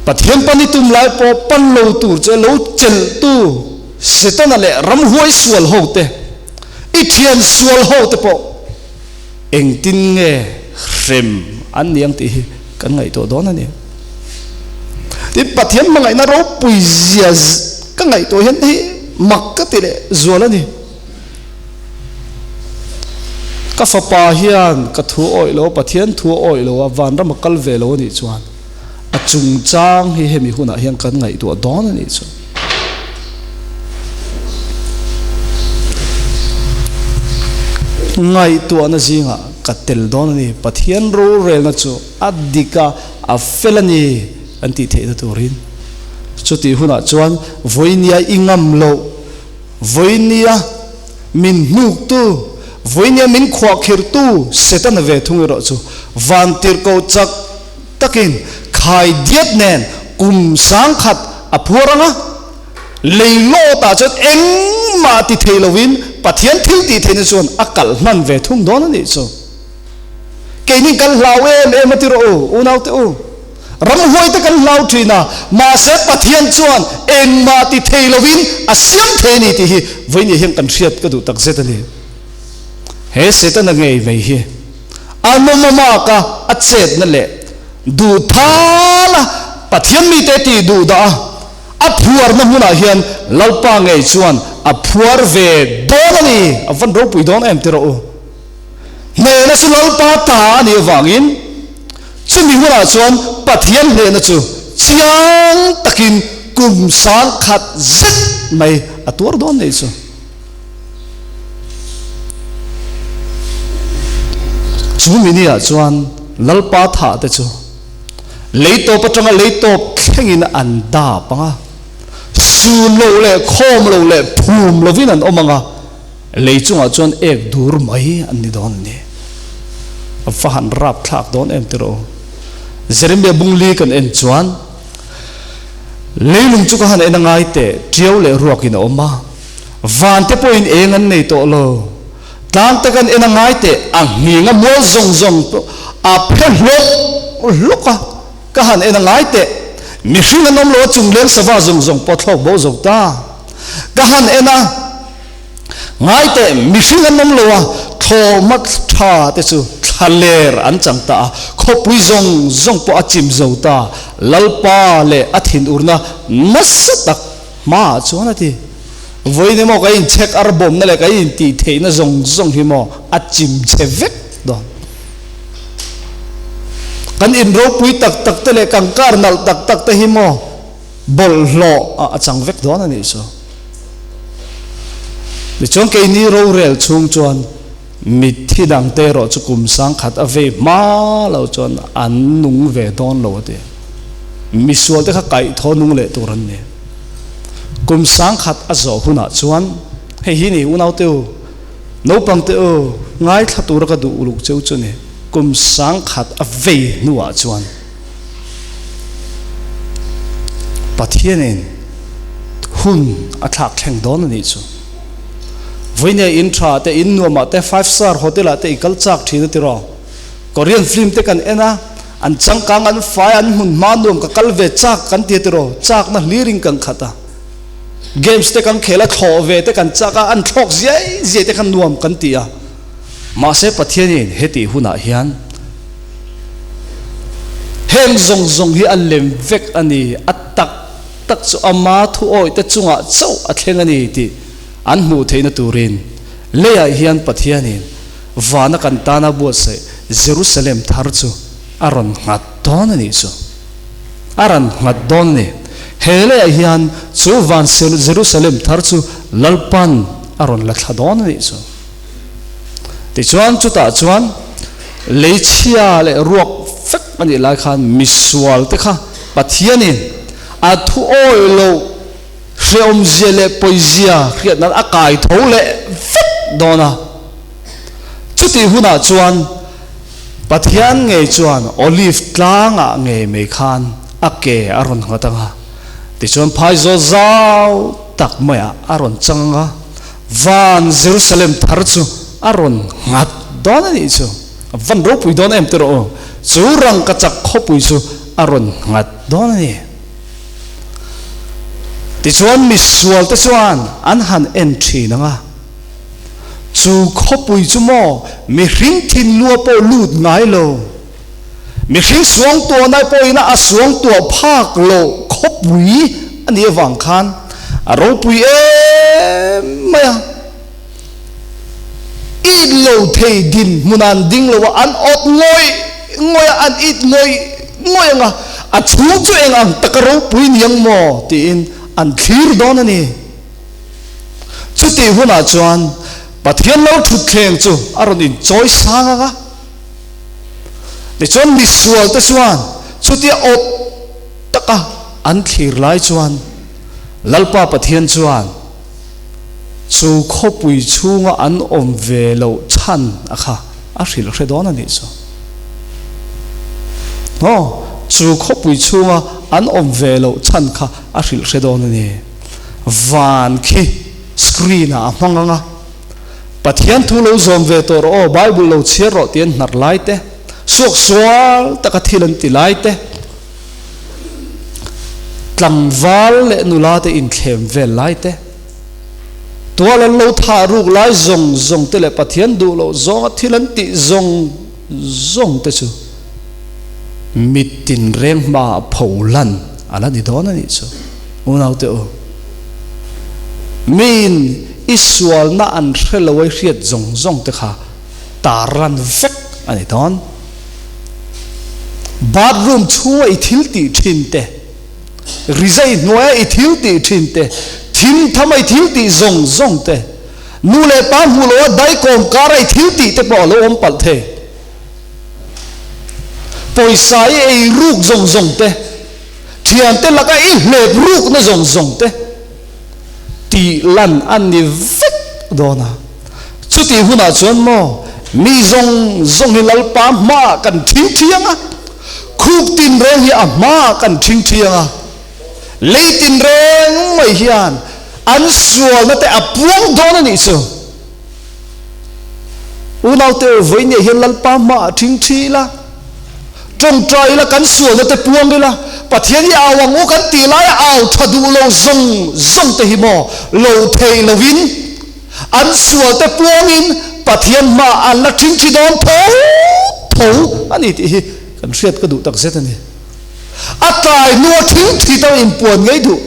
A: Pathian pan i tum lai pawh pan lo tur che lo chelh tu Setana leh ramhuai sual ho te, i thian sual ho te pawh Engtin nge hrem an ni ang tih hi kan ngaihtuah dawn a ni. Tin, Pathian hmangaihna ropui zia ka ngaihtuah hian hei mak ka ti leh zual a ni. Ka fapa hian ka thu awih lo, Pathian thu awih lo a, vanram a kal ve lo a nih chuan a chungchang hi hemi hunah hian kan ngaihtuah dawn a nih chu. Ngaihtuahna zingah ka tel dawn a ni, Pathian rorelna chu a dik a, a fel a ni an tih theihna turin. Chutih hunah chuan vawinia i ngam loh, vawinia min hnuktu, vawinia min khuahkhirhtu Setana ve thung erawh chu vantirhkoh chak takin khai diat nen kum sangkhat a phuar ang a, Lei lawtah chuan engmah ti thei lovin Pathian thil tih theihna chuan a kalh hman ve thung dawn a nih chu. Keini kan hlau em em a ti rawh u, unaute u. Ramhuai te kan hlau thin a, mahse Pathian chuan engmah ti thei lovin a siam thei a ni tih hi vawiin hian kan hriat ka duh takzet a ni. He Setana ngei mai hi a nawmamaka a chetna leh duhthala Pathian mite tih duh dah a, A phuarna hmunah hian Lalpa ngei chuan a phuar ve dawn a ni. A van ropui dawn em ti rawh u. Hnehna chu Lalpa ta a nih avangin chumi hunah chuan Pathian hnehna chu chiang takin kum sangkhat zet mai a tuar dawn nei chu. Chu mini ah chuan Lalpa thah te chu Lei tawp atanga lei tawp thlengin an dap ang a, sun lo leh khawm lo leh phum lovin an awm ang a, lei chungah chuan ek dur mai an ni dawn a ni. A va han rap thlak dawn em tiraw? Jeremia bungli kan en chuan, Leilung chu ka han en a ngai teh, tiau leh ruakin a awm a, van te pawhin eng an nei tawh lo. Tlang te kan en a ngai teh, a nghing a mual zawng zawng a phe hlawk hlawk a, ka han en a ngai teh, mihring an awm lo a chungleng sava zawng zawng pawh thlawk bo zo ta, ka han en a ngai teh, mihring an awm lo a thlawhma tha te chu thlaler an chang ta a, khawpui zawng zawng pawh a chim zo ta, Lalpa leh a thinurna nasa tak Hmaah chuan a ti, Vawiin emaw ka inchhek ar bawmna leh ka intih theihna zawng zawng hi maw a chim chhe vek dawn. Kan inropui tak tak te leh kan kar nalh tak tak te hi maw bawlhhlawh ah a chang vek dawn a nih chu. Tichuan keini rorel chhung chuan mitthi dangte erawh chu kum sangkhat a vei hma lo chuan an nung ve dawn lo a ti. Misual te kha kaihthawh nung leh tur an ni. Kum sangkhat a zawh hunah chuan, hei hi ni unaute u, naupang te u, ngaithla tura ka duh uluk cheu chu ni, kum sangkhat a vei hnuah chuan Pathianin hun a thlak thleng dawn a nih chu. Vawinia in tha te, in nuamah te, five star hotel ah te i kal chak thin a tiraw? Korean film te kan en a, An changkang, an fai, an hmun hma nuam ka kal ve chak kan ti a tiraw, chakna hlirin kan khat a. Games te kan khel a, thlawh ve te kan chak a, an thlawk ziai ziai te kha nuam kan ti a. Mahse Pathianin hetih hunah hian heng zawng zawng hi a lem vek a ni, a tak tak chu ama thuawih te chungah chauh a thleng a ni tih an hmuh theihna turin leiah hian Pathianin Vana kan tana buatsaih Jerusalem thar chu a rawn nghat dawn a nih chu. A rawn nghat dawn a ni. He leiah hian chu van Jerusalem thar chu Lalpan a rawn la thla dawn a nih chu. Tichuan chutah chuan lei chhia leh ruak vek a nih lai khan misual te kha Pathianin a thu awih loh Hrehawmzia leh pawizia hriat nan a kai tho leh vek dawn a. Chutih hunah chuan Pathian ngei chuan Olive tlangah ngei mai khan a ke a rawn nghat ang a, tichuan phaizawl zau tak maiah a rawn chang ang a, van Jerusalem thar chu a rawn nghat dawn a nih chu. A van ropui dawn em tiraw u? Chu rangkachak khawpui chu a rawn nghat dawn a ni. Tichuan misualte chuan an han en thin ang a, chu khawpui chu maw mihring thinlua pawh lut ngai lo, mihring suangtuahnai pawhin a suangtuah phak loh khawpui a nih avang khan a ropui em mai a. It lo thei din hmun an ding lo a, an awt ngawih ngawih a, an it ngawih ngawih ang a, a chhung chu eng ang taka ropui ni ang maw tiin an thlir dawn a ni. Chutih hunah chuan Pathian lo thutthleng chu a rawn inchawi sang ang a. Tichuan misualte chuan chutia awp taka an thlir lai chuan Lalpa Pathian chuan chu khawpui chhunga an awm ve loh chhan a kha a hrilh hre dawn a nih chu. Aw, chu khawpui chhunga an awm ve loh chhan kha a hrilh hre dawn a ni. Van khi screen ah a hmang ang a. Pathian thu lo zawm ve tawh rawh aw, Bible lo chhiar rawh tih an hnar lai te, suaksual taka thil an ti lai te, tlangval leh nula te inthlem vel lai te, tual an lo thah ruk lai zawng zawng te leh Pathian duh loh zawnga thil an tih zawng zawng te chu mit tinreng hmaah pho lan a la ni dawn a nih chu. Unaute u, miin i sualna an hre lo a i hriat zawng zawng te kha tarlan vek a ni dawn. Bathroom chhunga i thil tih thin te, rizai hnuaia i thil tih thin te, thim thama i thil tih zawng zawng te, nu leh pa hmuh loha daikawm kara i thil tih te pawh a lo awm palh thei. Pawisa i ei ruk zawng zawng te, Thiante laka i hlep rukna zawng zawng te tih lan a ni vek dawn a. Chutih hunah chuan maw mi zawng zawng hi Lalpa hmaah kan thing thiang a, khuk tinreng hi a hmaah kan thing thiang a, lei tinreng mai hian an sualna te a puang dawn a nih chu. Unaute u, vawinia hian Lalpa hmaah thing thi ila, tawngtai ila, kan sualna te puang ila, Pathian hi au ang u kan tih laia au tha duh lo zawng zawng te hi maw lo thei lovin an sual te puangin Pathian hmaah an la thing thi dawn tho tho a ni tih hi kan hriat ka duh takzet a ni. A tlai hnua thing thi ta inpuan ngei duh.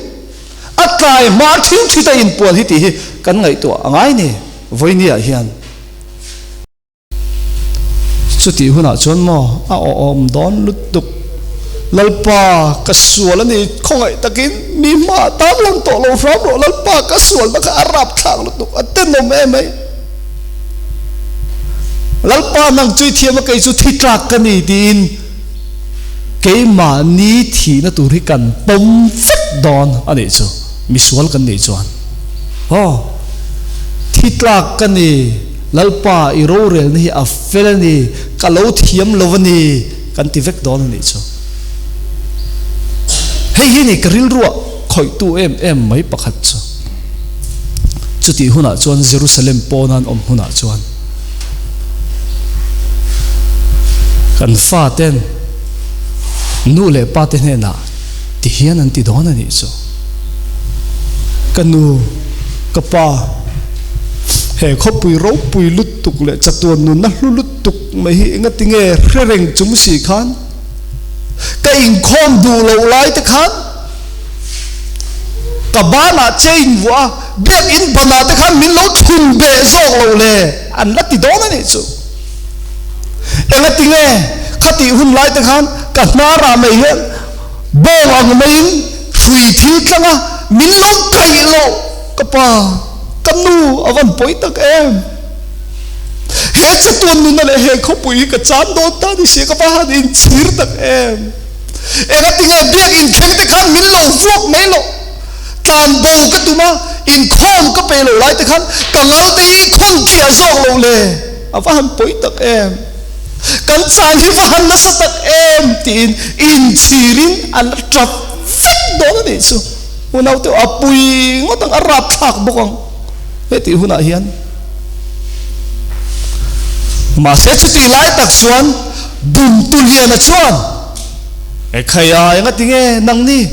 A: A tlai hma thin thit a inpuan hi tih hi kan ngaihtuah a ngai ni vawinia hian. Chutih hunah chuan maw a awhawm dawn lutuk. Lalpa ka sual a ni khawngaih takin mi hma tan lang tawh lo hram rawh Lalpa ka sualna kha a rapthlak lutuk a tenawm em mai. Lalpa nang chu i thiam a kei chu thi tlak ka ni tiin Keimahni thihna tur hi kan pawm vek dawn a nih chu, misual kan nih chuan. Aw, thi tlak ka ni, Lalpa i rorelna hi a fel a ni, ka lo thiam lo a ni, kan ti vek dawn a nih chu. Hei hi ni ka rilruah khawihtu em em mai pakhat chu. Chutih hunah chuan Jerusalem pawnan awm hunah chuan kan faten nu leh pa te hnenah ti hian an ti dawn a nih chu. Ka nu, ka pa, he khawpui ropui lutuk leh chatuan nunna hlu lutuk mai hi engati nge hre reng chung si khan ka inkhawm duh loh lai te khan Ka banah chain vuah a, biakinn banah te khan min lo thun beh zawk lo le, an la ti dawn a nih chu. Engati nge khatih hun lai te khan ka hnarah mai hian bawng ang maiin hrui thil tlang a, min lo kaih loh ka pa, ka nu a van pawi tak em. He chatuan nuna leh he khawpui hi ka chan dawn ta ni sia, ka va han inchhir tak em. Engatinge biak inthleng te khan min lo vuak mai loh? Tlan bo ka tum a, inkhawm ka pe lo lai te khan ka ngal te hi khawn tliah zawk lo le, a va han pawi tak em? Kan chan hi va han nasa tak em? tiin inchhirin an la tap vek dawn a nih chu. Unaute a pui ngawt ang, a rapthlak bawk ang hetih hunah hian. Mahse chutih lai tak chuan Bumtuliana chuan, Ekhai a, engati nge nangni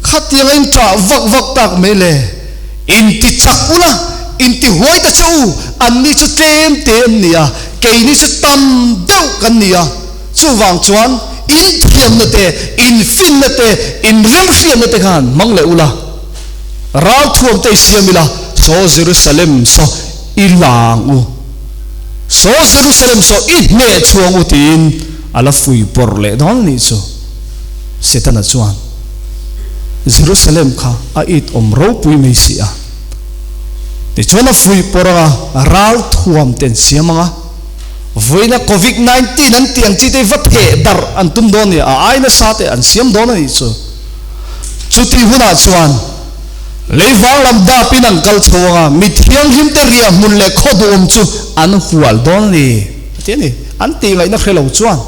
A: khatiang a in ṭah vak vak tak mai le? Inti chak ula, inti huai ta che u, anni chu tlem te an ni a, keini chu tam deuh kan ni a, chuvang chuan in thiamna te, in finna te, in remhriatna te khan hmang leh ula, ralthuam te i siam ila, saw Jerusalem saw i lang u. Saw Jerusalem saw i hneh chhuang u tiin a la fui pawrh leh dawn nih chu. Setana chuan Jerusalem kha a it awm ropui mai si a. Tichuan a fuih pawrh anga ralthuam te an siam anga, vawiina Covid 19 an tih ang chi te hi va theh darh an tum dawn a ni, a ai nasa te an siam dawn a nih chu. Chutih hunah chuan leivang lam dapin an kal chho anga, mi thianghlim te riahhmun leh khaw duhawm chu an hual dawn a ni, a ti a ni. An tih ngaihna hre lo chuan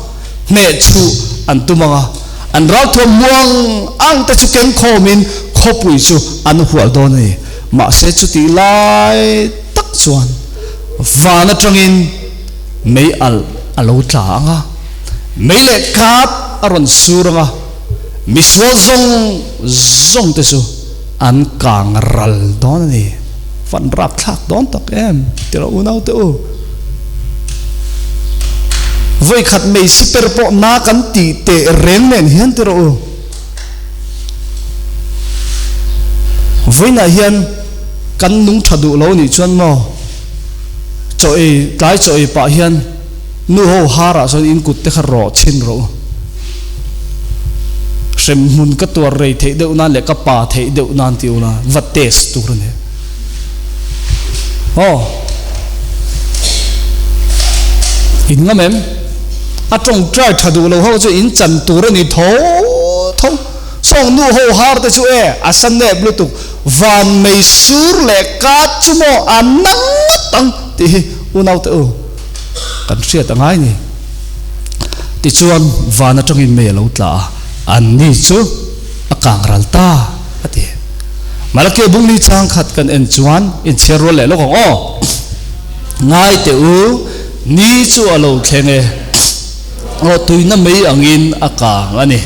A: hneh chhuh an tum anga, an ralthuam muang ang te chu keng khawmin khawpui chu an hual dawn a ni. Mahse chutih lai tak chuan van atangin mei alh a lo tla ang a, mei leh kap a rawn sur ang a, misual zawng zawng te chu an kang ral dawn a ni. Van rapthlak dawn tak em ti rawh unau te u. Vawikhat mei siper pawh na kan tih teh reng nen hian ti rawh u. Vawiinah hian kan nung tha duh lo nih chuan maw chaw ei tlai chaw ei pah hian nu ho harah chuan in kut te kha rawh chhin rawh u. Hrem hmun ka tuar rei theih deuh nan leh ka pa theih deuh nan ti ula va test tur a ni. Aw in ngam em? A tawngtai tha duh lo ho chu in chan tur a ni tho tho. Sawng nu ho har te chu e a sa nep lutuk van mei sur leh kat chu maw a na ngawt ang tih hi unau te u kan hriat a ngai ni. Tichuan van atangin mei a lo tla a, an ni chu a kang ral ta a ti. Malakio bungli chang khat kan en chuan inchhiar rual leh lawk ang aw. Ngai teh u, ni chu a lo thleng e. Aw tuina mei angin a kang a ni.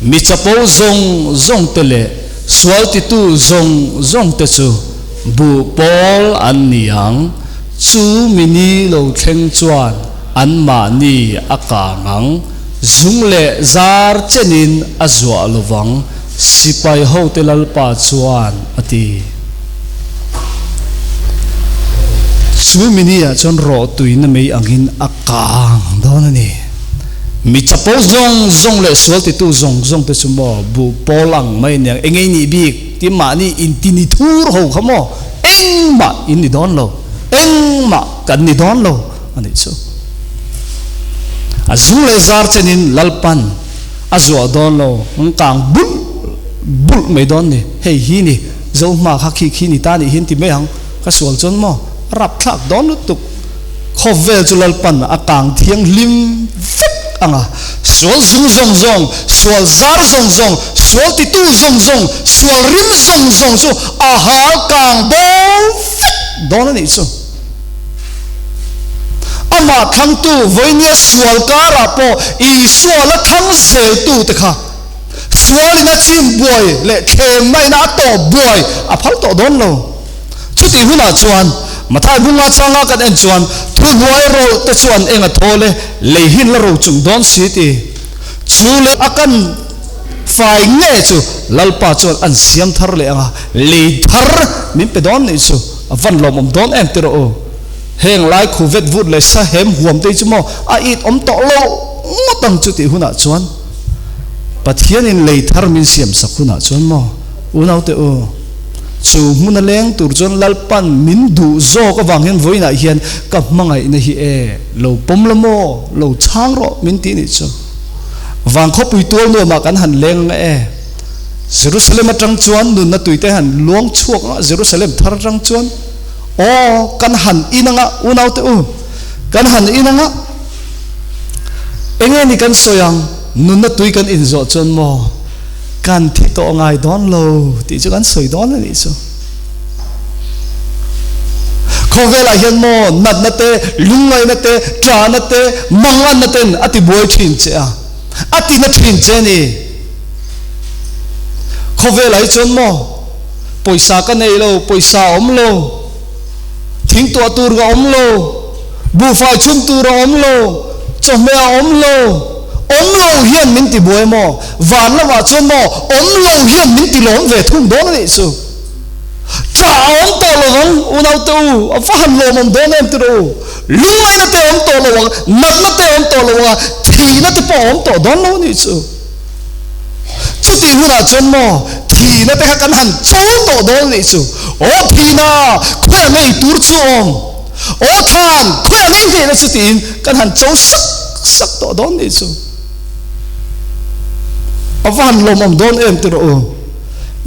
A: Mi chapo zawng zawng te leh sual titu zawng zawng te chu buh pawl an ni ang. Chu mi ni lo thleng chuan anmahni a kang ang. Zung leh zar chenin a zuah lovang, sipai hote Lalpa chuan a ti. Chu mini ah chuan rawh tuina mei angin a kang dawn a ni. Mi chapo zawng zawng leh sual titu zawng zawng te chu maw buh pawl ang mai aniang eng ei nih bik ti mahni inti ni thur ho kha maw engmah in ni dawn lo, engmah kan ni dawn lo a nih chu. A zung leh zar chenin Lalpan a zuah dawn lo, an kang bulh bulh mai dawn ni. Hei hi ni. Zo hma kha khi khi ni ta nih hian ti mai ang, ka sual chuan maw a rapthlak dawn lutuk. Khawvel chu Lalpan a kang thianghlim vek ang a, sual zung zawng zawng, sual zar zawng zawng, sual titu zawng zawng, sual rim zawng zawng chu a hal kang bo vek dawn a nih chu. Amah thlangtu vawinia sual karah pawh Isua la thlang zeltute kha, Sualin a chim buai leh thlemna ina a tawp buai a phal tawh dawn lo. Chutih hunah chuan Mathai bunga changa kan en chuan thuhnuai rawlh te chuan eng a thawl e, lei hin la ro chung dawn si ti. Chu leh a kan fai nge chu Lalpa chuan an siam thar leh anga lei thar min pe dawn nih chu a van lawmawm dawn em ti rawh u. Heng lai khu vet vut leh sa hem huam te hi chu maw a it awm tawh lo ngawt ang chutih hunah chuan. Pathianin lei thar min siam sak hunah chuan maw unaute u, chu hmuna leng tur chuan Lalpan min duh zawk avang hian vawiinah hian ka hmangaihna hi e, lo pawm la maw, lo chhang rawh min tih nih chu. Vang khawpui tual nuamah kan han leng anga e, Jerusalem atang chuan nunna tuite han luang chhuak anga Jerusalem thar atang chuan aw kan han in anga unaute u, kan han in anga. Enge ni kan sawi ang, nunna tui kan inzawh chuan maw kan thi tawh ngai dawn lo tih chu kan sawi dawn a nih chu. Khawvelah hian maw natna te, lungngaihna te, ṭahna te, manganna ten a ti buai ṭhin che a, a ti na ṭhin che a ni. Khawvelah hi chuan maw pawisa ka nei lo, pawisa a awm lo, thingtuah tur ka awm lo, Buhfai chhum tur a awm lo, chawhmeh a awm lo, awm lo hian min ti buai maw? Van lamah chuan maw awm lo hian min ti lawm ve thung dawn a nih chu. Tah a awm tawh lo ang, unaute u, a va han lawmawm dawn em ti rawh u. Lungngaihna te a awm tawh lo ang, natna te a awm tawh lo ang a, thihna te pawh a awm tawh dawn lo a nih chu. Chutih hunah chuan maw thihna te kha kan han cho tawh dawn a nih chu. Aw thihna, khawiah ngei tur chu awm? Aw than, khawiah ngei hnehna chu tiin kan han cho sak sak tawh dawn nih chu. A va han lawmawm dawn em ti rawh u.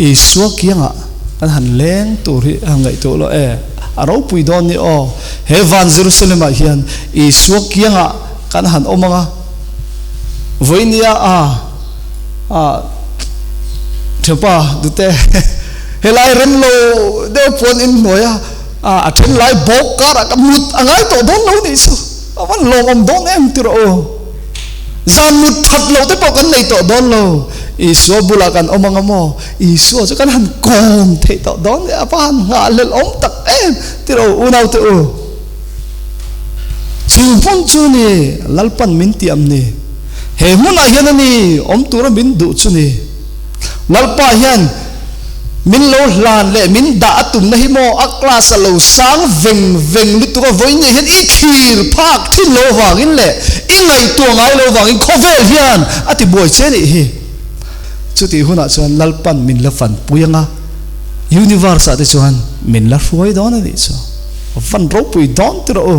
A: Isua kiangah kan han leng tur hi a han ngaihtuah lo e. A ropui dawn ni aw. He van Jerusalem ah hian Isua kiangah kan han awm ang a. Vawinia a a thianpa dute helai rem lo deuh puan in hnuai a a then lai bawk karah ka mut a ngai tawh dawn lo nih chu. A van lawmawm dawn em ti rawh u. Zan mut that loh te pawh kan nei tawh dawn lo. Isua bulah kan awm ang a maw? Isua chu kan han kawm theih tawh dawn a va han nghahhlelh awm tak em ti rawh u unaute u. Chu hmun chu ni Lalpan min tiam ni. He hmunah hian a ni awm tura min duh chu ni. Lalpa hian min lo hlan leh min dah a tumna hi maw a class a lo sang veng veng lutuk a vawiin nei hian i thlir phak thin lo vangin leh i ngaihtuah ngai lo vangin khawvel hian a ti buai che nih hi. Chutih hunah chuan Lalpan min la fanpui anga universe ah te chuan min la hruai dawn a nih chu. Van ropui dawn ti rawh u.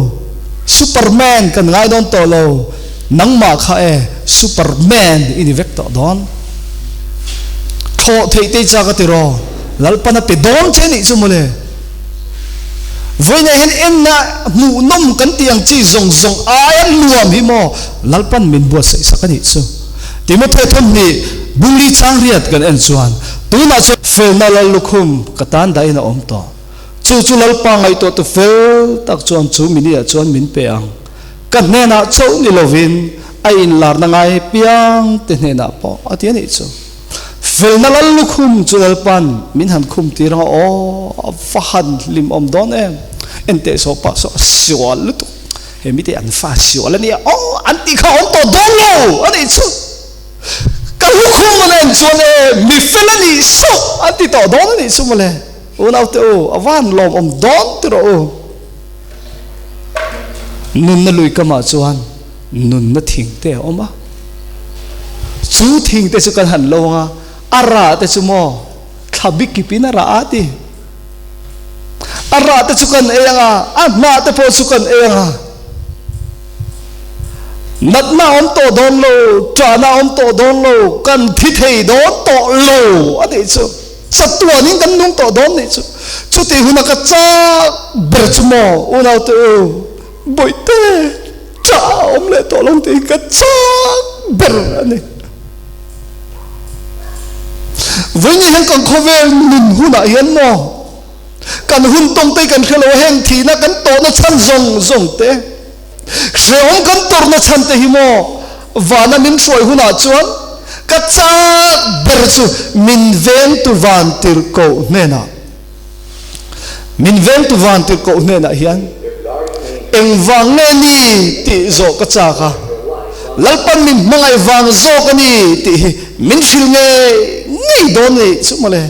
A: Superman kan ngai dawn tawh lo. Nangmah kha e Superman i ni vek tawh dawn. Thlawh theih te i chak a ti raw. Lalpan a pe dawn che nih chu mawle. Vawiinah hian enna hmuhnawm kan tih ang chi zawng zawng aia nuam hi maw Lalpan min buatsaih sak a nih chu. Timothea thawmhnih bungli chang riat kan en chuan tunah chuan felna lal lukhum ka tan dahin a awm tawh. Chu chu Lalpa ngaihtuah tu fel tak chuan chu mini ah chuan min pe ang. Ka hnenah chauh ni lovin a inlarna ngai piang te hnenah pawh a ti a nih chu. Felna lal lukhum chu Lalpan min han khum tir ang a, aw a va han hlimawm dawn em. Enteh saw pah saw a sual lutuk, he mite an fa sual a nia, aw an tih kha a awm tawh dawn lo a nih chu. Ka lukhum a len chuan e mi fel a nih saw an ti tawh dawn a nih chu mawle. Unaute u, a va han lawmawm dawn ti rawh u. Nunna lui kamah chuan nunna thing te a awm a, chu thing te chu kan han lo ang a, a rah te chu maw thla bikip in a rah a ti. A rah te chu kan ei ang a, a hnah te pawh chu kan ei ang a. Natna a awm tawh dawn lo, ṭahna a awm tawh dawn lo, kan thi thei dawn tawh lo a tih chu. Chatuanin kan nung tawh dawn nih chu. Chutih huna ka chak ber chu maw unaute u, Bawihte, ṭah a awm leh tawh lo tih hi ka chak ber a ni. Vawiin hian kan khawvel nun hunah hian maw kan hun tawng te hi kan hre lo a, heng thihna kan tawhna chhan zawng zawng te, Hrehawm kan tawrhna chhan te hi maw vana min hruai hunah chuan ka chak ber chu min vengtu vantirhkoh hnenah min vengtu vantirhkoh hnenah hian engvang nge ni tih zawh ka chak a, Lalpan min hmangaih vang zawk a ni tih hi min hrilh ngei ngei dawn ni chu mawle.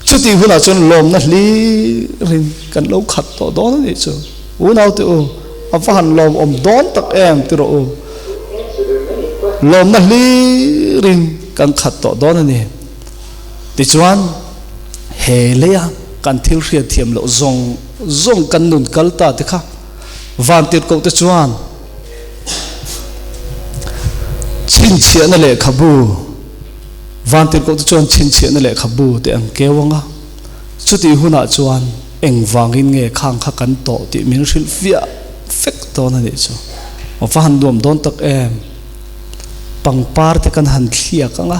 A: Chutih hunah chuan lawmna hlirin kan lo khat tawh dawn a nih chu. Unaute u, a va han lawmawm dawn tak em ti rawh u. Lawmna hlirin kan khat tawh dawn a ni. Tichuan, he leia kan thil hriatthiam loh zawng zawng kan nun kal ta te kha vantirhkoh te chuan chhinchhiahna lehkhabu, Vantirhkoh te chuan chhinchhiahna lehkhabu te an keu ang a, chutih hunah chuan engvangin nge khang kha kan tawh tih min hrilh fiah vek dawn a nih chu. Aw va han nuam dawn tak em! Pangpar te kan han thliak ang a,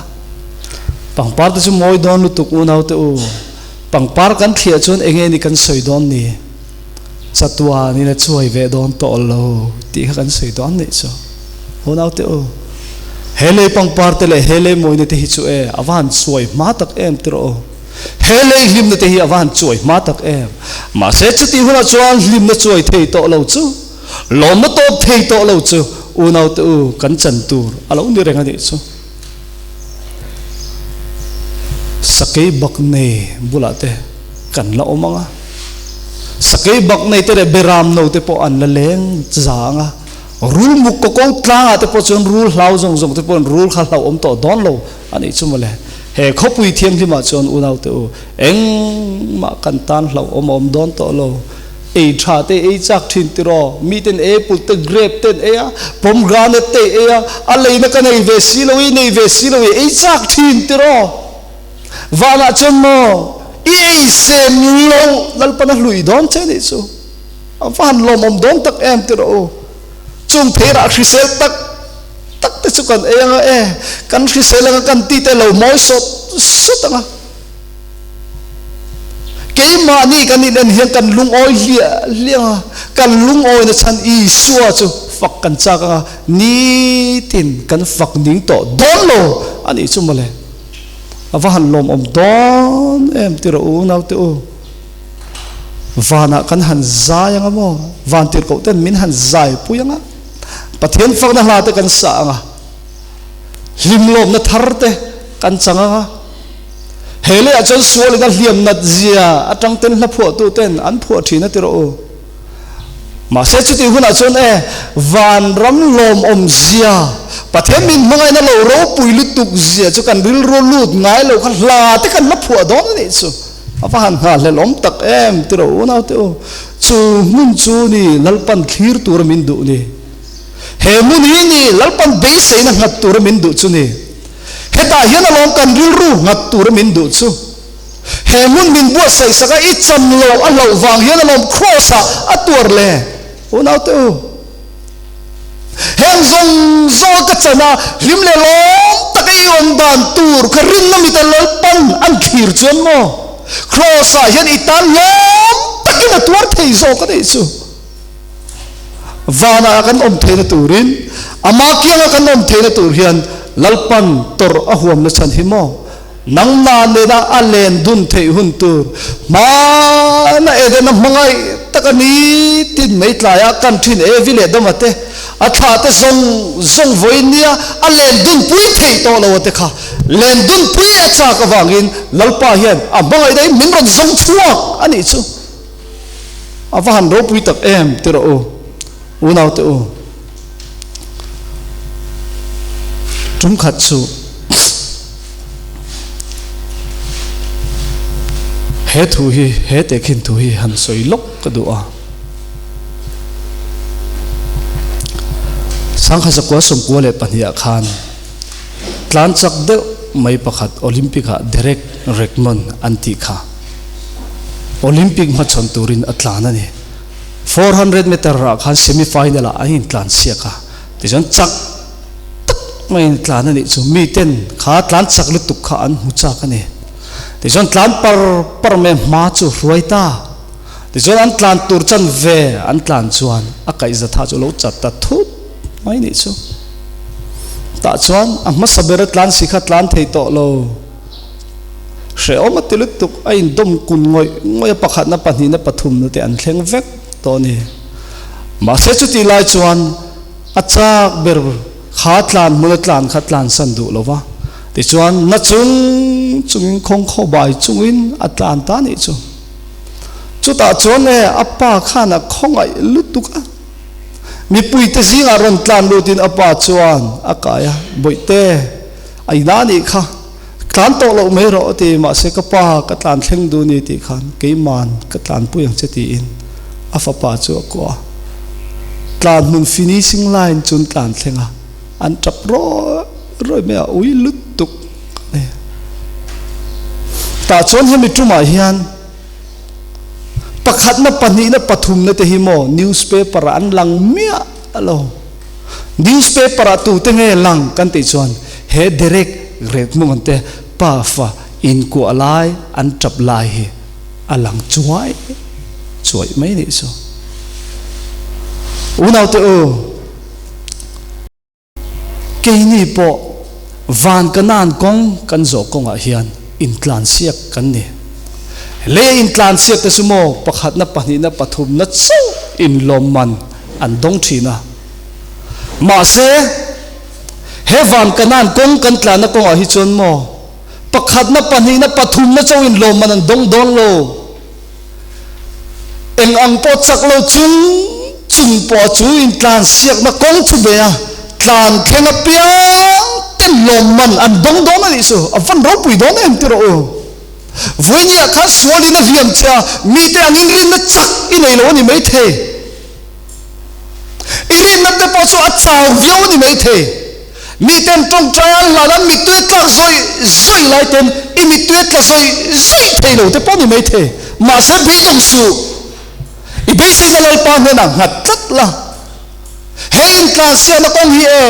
A: pangpar te chu mawi dawn lutuk unaute u, pangpar kan thliah chuan enge ni kan sawi dawn ni? Chatuanin a chuai ve dawn tawh lo tih kha kan sawi dawn nih chu. Unaute u, he lei pangpar te leh he lei mawina te hi chu e, a va han chuai hma tak em ti rawh u. He lei hlimna te hi a va han chuai hma tak em. Mahse chutih hunah chuan hlimna chuai thei tawh lo chu, lawmna tawp thei tawh lo chu unaute u kan chan tur a lo ni reng a nih chu. Sakei bak nei bulah te kan la awm ang a, sakei bak nei te leh beram no te pawh an la leng za ang a. Rul muk kaw ko tlangah te pawh chuan rul hlau zawng zawng te pawhin rul kha hlauhawm tawh dawn lo a nih chu mawle. He khawpui thianghlimah chuan unaute u, engmah kan tan hlauhawm a awm dawn tawh lo. Ei tha te ei chak thin tiraw? Miten apple te grape te an ei a, pomegranate te ei a, a leina ka nei ve si lo i, nei ve si lo i, ei chak thin tiraw? Vanah chuan maw i ei sem lo Lalpan a hlui dawn che nih chu. A va han lawmawm dawn tak em tiraw u. Chung pheirah hrisel tak tak te chu kan ei anga e, kan hrisel anga kan ti te lo mawi sawt sawt anga. Keimahni kan inen hian kan lungawi hliah hliah anga, kan lungawina chhan Isua chu fak kan chak anga, nitin kan fak ning tawh dawn lo a nih chu mawle. A va han lawmawm dawn em ti rawh u naute u. Vanah kan han zai anga maw? Van tirhkoh ten min han zai pui anga, Pathian fakna hla te kan sa anga, hlimlawmna thar te kan chang anga, he leiah chuan sualin a hliam nat zia atang ten hla phuahtu ten an phuah thin a ti rawh u. Mahse chutih hunah chuan e, vanram lawmawm zia, Pathian min hmangaihna lo ropui lutuk zia chu kan rilru lut ngai lo kha hla te kan la phuah dawn a nih chu. A va han nghahhlelh awm tak em ti rawh unaute u. Chu hmun chu ni Lalpan thlir tura min duh ni. He hmun hi ni Lalpan beiseina nghat tura min duh chu ni. Hetah hian alawm kan rilru nghat tura min duh chu. He hmun min buatsaih sak a, i chan lo a hlauh vang hian alawm Kraws ah a tuar le. Unaute u. Heng zawng zawng a ka chan a, hlim leh lawm taka i awm dan tur kha rinna mita Lalpan an thlir chuan maw? Kraws ah hian i tan lawm takin a tuar thei zawk a nih chu. Vanah kan awm theihna turin, ama kianga kan awm theihna tur hian Lalpan tawrh a huamna chhan hi maw? Nangmah nena a len dun theih hun tur hmana Edena hmangaih tak a ni tin mai tlaiah kan thin Evi leh Dama te a thlah te zawng zawng vawiin nia a len dun pui theih tawh lo a te kha len dun pui a chak avangin Lalpa hian a hmangaih daih min rawn zawng chhuak a nih chu a va han ropui tak em ti rawh u unaute u. Tumkhat chu He thu hi, he tehkhin thu hi han sawi lawk ka duh a. Sangha zakua 92 ah khan tlan chak deuh mai pakhat Olympic ah Derek Redmond an tih kha Olympic hmachhawn turin a tlan a ni. 400 meter ah khan semi final ah an intlan siak a, tichuan chak tak maiin tlan a nih chu miten kha tlan chak lutuk kha an hmu chak a ni. Tichuan tlan par par mai hma chu hruai ta. Tichuan an tlan tur chan ve an tlan chuan a kaihza tha chu lo chat ta thut mai nih chu. Tah chuan a hmasa ber a tlan si kha tlan thei tawh lo. Hrehawm a ti lutuk a indawm kun ngawih ngawih a pakhatna pahnihna pathumna te an thleng vek tawh a ni. Mahse chutih lai chuan A chak ber kha tlan hmun a tlan kha tlansan duh lo va, tichuan na chung chungin khawng khaw bai chungin a tlan ta nih chu. Chutah chuan e a pa khan a khawngaih lutuk a, mipuite zingah rawn tlan lutin a pa chuan a kai a, Bawihte, a ina nih kha, tlan tawh loh mai rawh a ti, mahse ka pa ka tlan thleng duh ni tih khan keiman ka tlanpui ang che tiin a fapa chu a kuah a. Tlan hmun finishing line chun tlan thleng a, an tap rawi rawi mai a, ui lutuk a ni. Tah chuan hemi tumah hian pakhatna pahnihna pathumna te hi maw newspaper ah an lang miah lo. Newspaper ah tute nge lang kan tih chuan he Derek Redmond te pafa inkuah lai an tap lai hi a lang chuai chuai mai nih chu. Unaute u, keini pawh van Kanaan kawng kan zawh kawngah hian intlansiak kan ni. Lei a intlansiak te chu maw pakhatna pahnihna pathumna chauh inlawmman an dawng thin a. Mahse, he van Kanaan kawng kan tlanna kawngah hi chuan maw, pakhatna, pahnihna, pathumna chauhin lawmman an dawng dawn lo. Eng ang pawh chak lo chung chung pawh chu intlansiakna kawng chu be a, tlan thleng apiang te. hian lawmman an dawng dawn a nih chu, a van ropui dawn em ti rawh u. Vawinia khan sualin a hliam che a, mite angin rinna chak i nei lo a ni maithei. I rinna te pawh chu a chau viau a ni maithei. Miten tawngtai an hlan an mittui a tlak zawih zawih lai ten i mittui a tla zawih zawih thei lo te pawh a ni maithei. Mahse beidawng suh, i beiseina Lalpa hnenah nghat tlat la. He intlansiahna kawng hi e,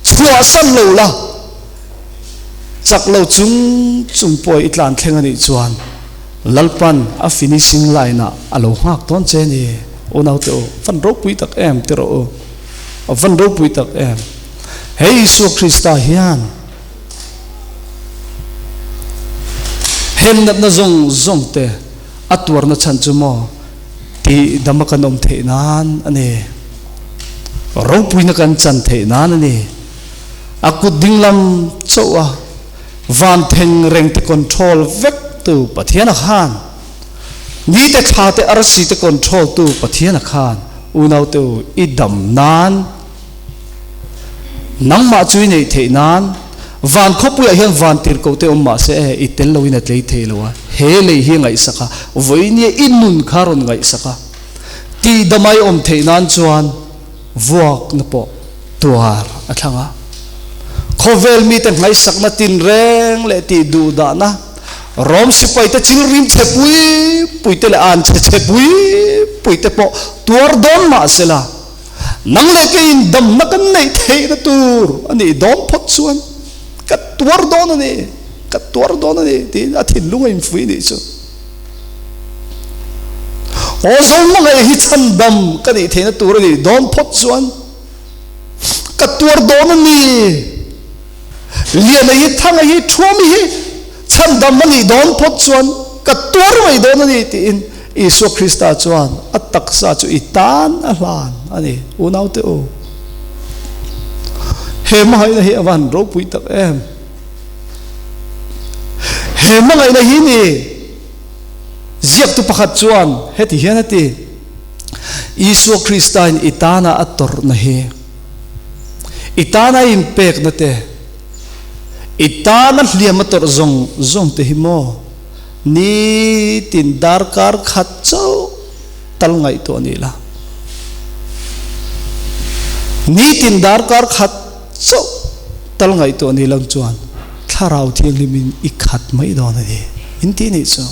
A: chhuahsan lo la. Chak lo chung chung pawh i tlan thleng a nih chuan Lalpan a finishing line ah a lo nghak dawn che a ni. U naute u, van ropui tak em ti rawh u. A van ropui tak em. He Isua Krista hian heng natna zawng zawng te a tuarna chhan chu maw tih dam a kan awm theih nan a ni. Ropuina kan chan theih nan a ni. A kut dinglam chauh a van theng reng te control vek tu Pathian a khan, ni te thla te arsi te control tu Pathian a khan unau te u i dam nan nangmah chu i neih theih nan van khawpui ah hian van tirhkoh te awm mah se e i tel lo in a tlei thei lo a, he lei hi a ngaihsak a, vawinia i nun kha a rawn ngaihsak a, tihdam a i awm theih nan chuan vuak na pawh tuar a thlang a. Khawvel mite nghaisakna tinreng leh tih duhdahna, Rom sipaite chil rim chhe pui puite leh an chhe chhe pui puite pawh tuar dawn mah sela, nang leh keiin damna kan neih theihna tur a nih dawn phawt chuan ka tuar dawn a ni, ka tuar dawn a ni tiin a thinlung a infuih nih chu. Aw Zohmangaih hi chhandam ka nih theihna tur a nih dawn phawt chuan ka tuar dawn a ni. Liana hi, Thanga hi, Thuami hi chhandam a nih dawn phawt chuan ka tuar mai dawn a ni tiin Isua Krista chuan a taksa chu i tan a hlan a ni. Unaute u, he hmangaihna hi a van ropui tak em! He hmangaihna hi ni ziaktu pakhat chuan heti hian a ti, Isua Kristain i tana a tawrhna hi, i tana a inpekna te, i tana hliam a tawrh zawng zawng te hi maw nitin darkar khat chauh tal ngaihtuah ni la. Nitin darkar khat chauh tal ngaihtuah ni lang chuan Thlarau Thianghlimin i khat mai dawn a ni in tih nih chu.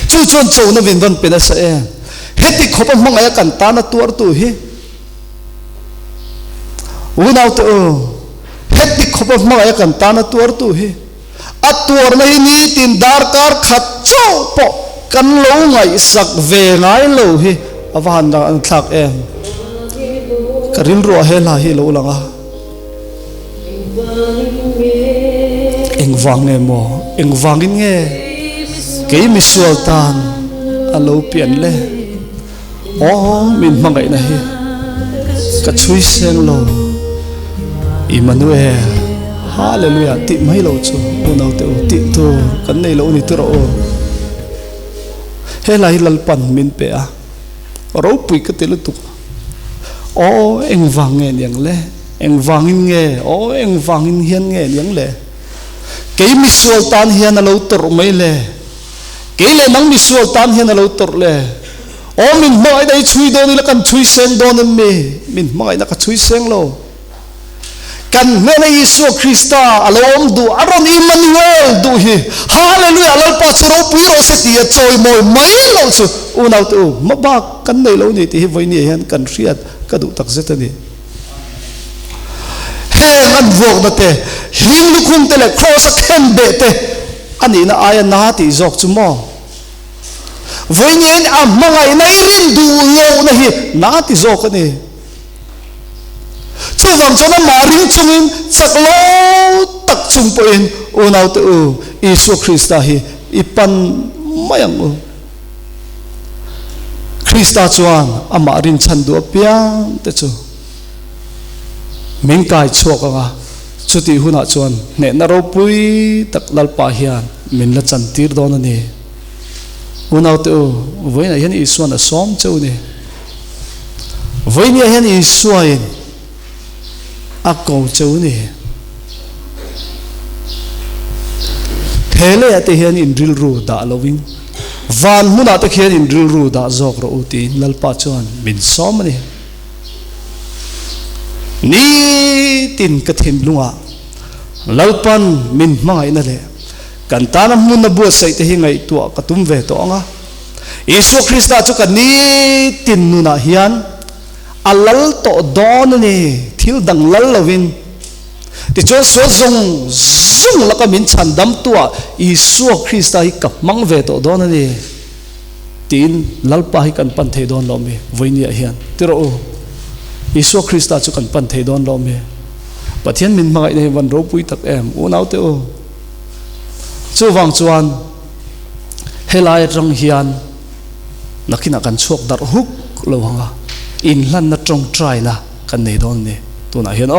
A: Chu chuan chona min rawn pe nasa em. Heti khawpa hmangaih a kan tana tuartu hi unaute u, heti khawpa hmangaih a kan tana tuartu hi a tuarna hi nitin darkar khat chauh pawh kan lo ngaihsak ve ngai lo hi a va han an thlak em. Ka rilruah he hla hi lo lang a. Engvang nge maw? Engvangin nge kei misual tan a lo pian le? Aw min hmangaihna hi ka chhui seng lo Immanuel Hallelujah tih mai lo chu unau te u tih tur kan nei lo ni tur aw he lai Lalpan min pe a ropui ka ti lutuk aw engvang nge niang le engvangin nge aw engvangin hian nge niang le kei misual tan hian a lo tawrh mai le Kei leh nang misual tan hian a lo tawrh le. Aw min hmangaihna i chhui dawn ila kan chhui seng dawn em mi? Min hmangaihna ka chhui seng lo. Kan hnena Isua Krista a lo awm duh, a rawn Immanuel duh hi. Hallelujah Lalpa chu ropui rawh se tia chawimawi mai loh chu unaute u hmabak kan nei lo ni tih hi vawinia hian kan hriat ka duh takzet a ni. Heng an vuakna te, hling lukhum te leh kraws a khen beh te a nihna aia na tih zawk chu maw? Vawiin a hmangaihna i rin duh lohna hi na ti zawk a ni. Chuvang chuan amah ring chungin chak lo tak chung pawhin unaute u Isua Krista hi i pan mai ang u. Krista chuan amah rinchhan duh apiang te chu min kai chhuak ang a, chutih hunah chuan hnehna ropui tak Lalpa hian min la chantir dawn a ni. Unaute u, vawiinah hian Isua'n a sawm che u ni. Vawiiniah hian Isuain. A ko cheu ni. He leiah te hian in rilru dah lovin van hmunah te khian in rilru dah zawk rawh u tiin Lalpa chuan min sawm a ni. Nitin ka thinlungah Lalpan min hmangaihna leh kan tana hmun a buatsaih te hi ngaihtuah ka tum ve tawh ang a. Isua Krista chu ka nitin nunah hian a lal tawh dawn a ni, thil dang lal lovin. Tichuan sual zawng zawng laka min chhan damtuah Isua Krista hi ka hmang ve tawh dawn a ni tiin Lalpa hi kan pan thei dawn lo mi vawinia hian ti rawh u. Isua Krista chu kan pan thei dawn lo mi. Pathian min hmangaihna hi van ropui tak em unaute u. Chuvang chuan helai atang hian nakinah kan chhuak darh huk lo ang a, inhlanna tawngtaina kan nei dawn a ni tunah hian aw.